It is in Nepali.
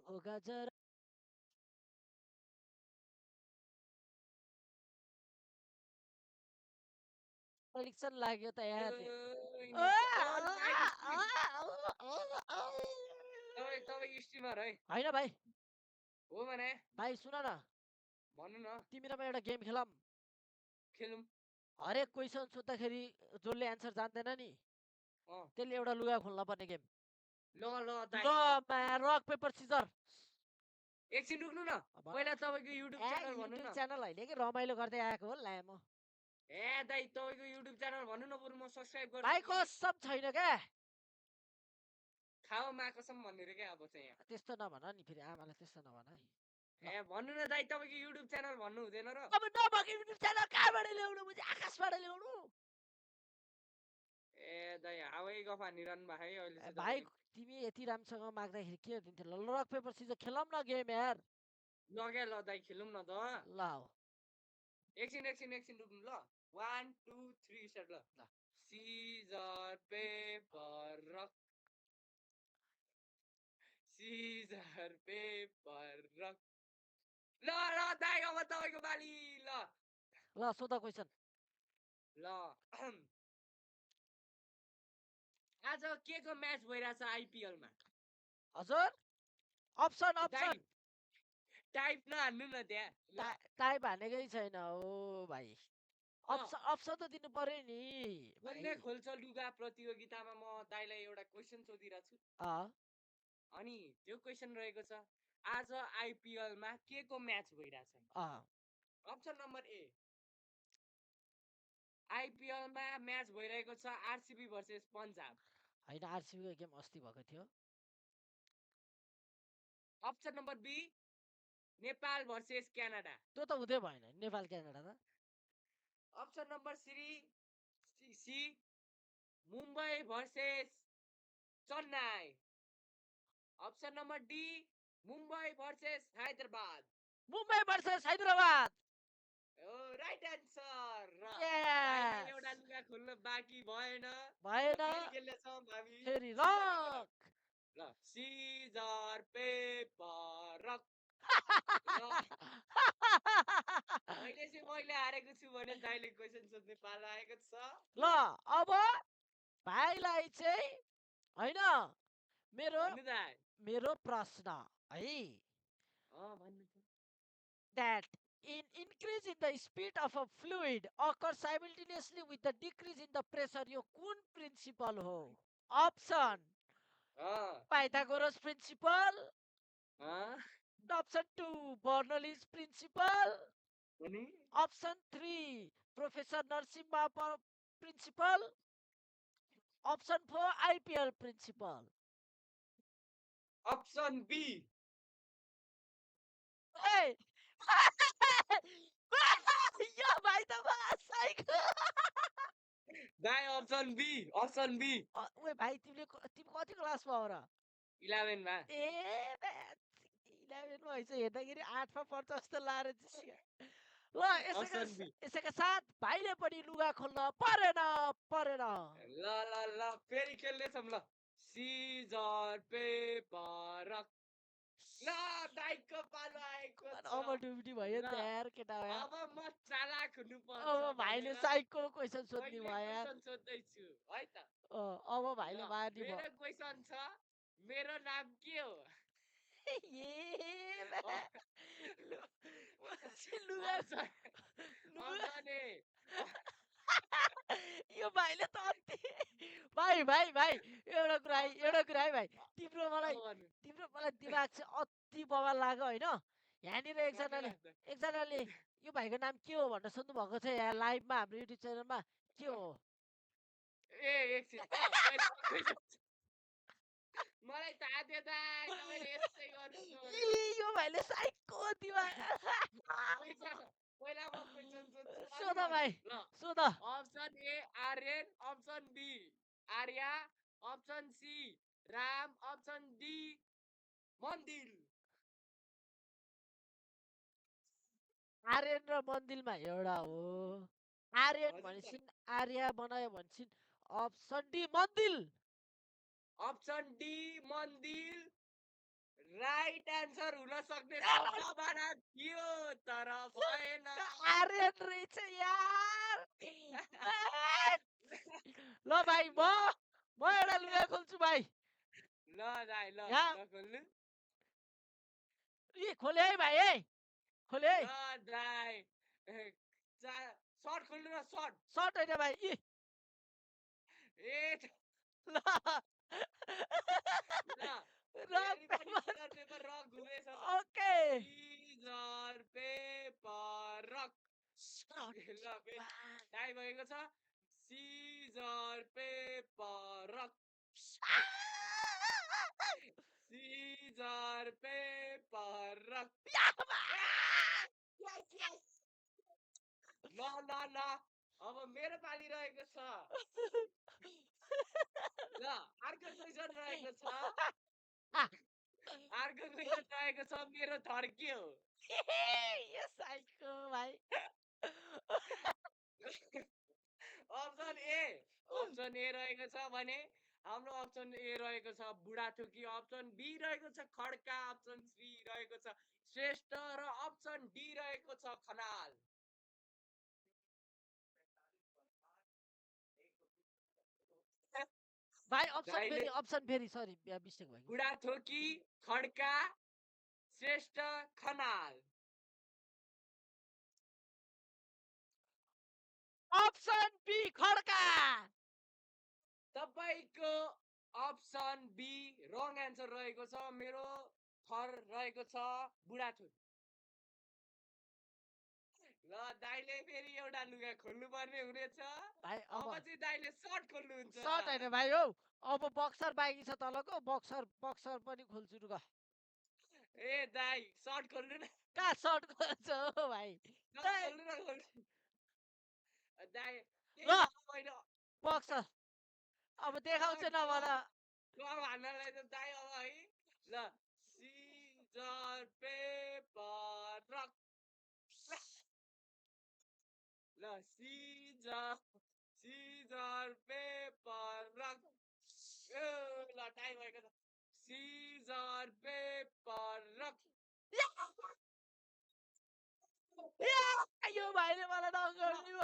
होगा जरा परीक्षण लाग्यो त यार तपाईँ स्ट्रिमर है होइन भाइ हो भने भाइ सुन न भन्नु न तिमी र म एउटा गेम खेलौँ खेलौँ हरेक क्वेसन सोद्धाखेरि जसले एन्सर जान्दैन नि त्यसले एउटा लुगा खोल्न पर्ने गेम ल ल दाइ रक पेपर सिजर एकछिन रुक्नु न पहिला तपाईँको युट्युब च्यानल भन्नु युट्युब न च्यानल होइन कि रमाइलो गर्दै आएको हो लामो ए दाइ तपाईँको युट्युब च्यानल भन्नु न बरु म सब्स्क्राइब गर्छु भाइ कसम छैन क्या खाओ मा कसम भन्ने रे क्या अब चाहिँ यहाँ त्यस्तो नभन नि फेरि आमालाई त्यस्तो नभन है ए भन्नु न दाइ तपाईँको युट्युब च्यानल भन्नु हुँदैन र अब नभएको युट्युब च्यानल कहाँबाट ल्याउनु मुझे आकाशबाट ल्याउनु ए दाइ हावै गफ हानिरहनु भएको है अहिले चाहिँ भाइ तपाईँले तिमी यति राम्रोसँग माग्दाखेरि के दिन्थ्यो ल रक पेपर सिजर खेलौँ न गेम यार लग्या ल दाइ खेलौँ न त ल एकछिन रुक्नु ल 1 2 3 स्टार्ट ल scissor paper rock scissor paper rock ल ल दाइ अब तपाईँको बाली ल ल सोध क्वेसन ल आज के को म्याच भइरहेछ आइपिएलमा हजुर अप्सन अप्सन टाइप नहान्नु न त्यहाँ टाइप हानेकै छैन हो भाइ अप्सन त दिनु पर्यो नि कसले खोल्छ लुगा प्रतियोगितामा म दाइलाई एउटा क्वेसन सोधिरहेको छु अनि त्यो क्वेसन रहेको छ आज आइपिएलमा के को म्याच भइरहेछ अप्सन नम्बर ए आइपिएलमा म्याच भइरहेको छ आरसिबी भर्सेस पन्जाब होइन आरसिबीको गेम अस्ति भएको थियो option number B Nepal versus Canada त्यो त हुँदै भएन नेपाल क्यानाडा त option number C Mumbai versus Chennai option number D Mumbai versus Hyderabad Mumbai versus Hyderabad right answer एउटा लुगा खोल्न बाँकी भएन खेल्नेछौँ हामी फेरि रक ल सिजर पेपर रक मैले हारेको छु भने दाइले क्वेसन सोध्ने पाला आएको छ ल अब भाइलाई चाहिँ होइन मेरो प्रश्न है that in increase in the speed of a fluid occurs simultaneously with the decrease in the pressure यो कुन प्रिन्सिपल हो option Pythagoras principle option 2 Bernoulli's principle option 3 professor Narasimha principle option 4 IPL principle option B यो भाइ त साइको दाइ अप्सन बी ओए भाइ तिमी कति क्लासमा हो र 11 मा ए 11 मा हैछ हेर्दाखेरि 8 मा पर्छ जस्तो लाएर ल यसैका साथ भाइले पनि लुगा खोल्न परेन ल फेरि खेल्नेछौँ ल सिजर पेपर रक ल दाइको पालो आएको छ अब डुब्टी भयो नि त यार केटा अब म चालाक हुनु पर्छ अब भाइले साइकको क्वेशन सोध्नु भयो यार क्वेशन सोध्दै छु है त अब भाइले मार्ने भयो मेरो क्वेशन छ मेरो नाम के हो यो भाइले त अति भाइ एउटा कुरा है भाइ तिम्रो मलाई दिमाग चाहिँ अति बवाल लाग्यो होइन यहाँनिर एकजनाले यो भाइको नाम के हो भनेर सोध्नु भएको छ यहाँ लाइभमा हाम्रो युट्युब च्यानलमा के हो मलाई थाहा थियो त तपाईले यस्तै गर्नुहुन्छ यो भाइले साइको दिमाग पहिला म क्वेशन सोध्छु सोध भाइ सोध option A Aryan option B Arya option C Ram option D मन्दिर आर्यन र मन्दिरमा एउटा हो आर्यन भनेपछि आर्या बनायो भनेपछि अप्सन डी मन्दिर राइट एन्सर हुन सक्ने सम्भावना थियो तर भएन। आर्यन रहेछ यार। ल भाइ म एउटा लुगा खोल्छु भाइ। ल दाइ ल यहाँ ल खोल्नु। ए खोले है भाइ है, खोले है। ल दाइ सर्ट खोल्नु न सर्ट। सर्ट होइन भाइ ए ए ल ल rock anybody paper scissor paper rock घुमेछ। Okay scissor paper rock. ल टाइ भएको छ। Scissor paper rock. Scissor paper rock. ल ल ल अब मेरो पाली रहेको छ। ल अर्को क्वेसन रहेको छ। अर्को क्वेसन रहेको छ मेरो थर्क्यो। यस आइको भाइ। अप्सन ए रहेको छ भने हाम्रो अप्सन ए रहेको छ बुढाथोकी, अप्सन बी रहेको छ खड्का, अप्सन सी रहेको छ श्रेष्ठ र अप्सन डी रहेको छ खनाल। भाइ अप्सन फेरि सरी मिस्टेक भयो। बुढाथोकी, खड्का, श्रेष्ठ, खनाल। Option B Khadka. तपाईको अप्सन बी रङ एन्सर रहेको छ। मेरो थर रहेको छ बुढाथोकी। ल दाइले फेरि एउटा लुगा खोल्नु पर्ने हुनेछ भाइ। अब चाहिँ दाइले सर्ट खोल्नुहुन्छ। सर्ट होइन भाइ हौ, अब बक्सर बाँकी छ तलको, बक्सर पनि खोल्छु र। ए दाइ सर्ट खोल्नु न। कहाँ सर्ट खोल्छ हो भाइ। खोल्नु न खोल्नु दाइ। ल बक्सर अब देखाउँछु न मलाई। भन्नलाई त दाइ अब है। ल सिजर पेपर रक। ल सिजर पेपर रक। ल टाइम भएको छ। Scissor paper rock. यो भाइले मलाई नगर्नु